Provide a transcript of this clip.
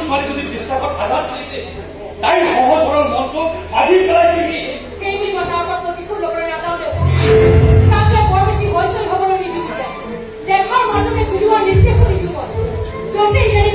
ছোৱালীজনীৰ বিশ্বাসত আঘাত হানিছে। তাইৰ সহজ সৰল মনটো ভাগি পেলাইছে সি। সেই বুলি মই তাৰ ওপৰত প্ৰতিশোধ ল'বলৈ নাযাওঁ দেউতা। তাক লৈ বৰ বেছি হৈ চৈ হ'বলৈ নিদিওঁ। দেশৰ মানুহকে গুলিওৱাৰ নিৰ্দেশো নিদিওঁ মই। য'তেই যেনেকৈ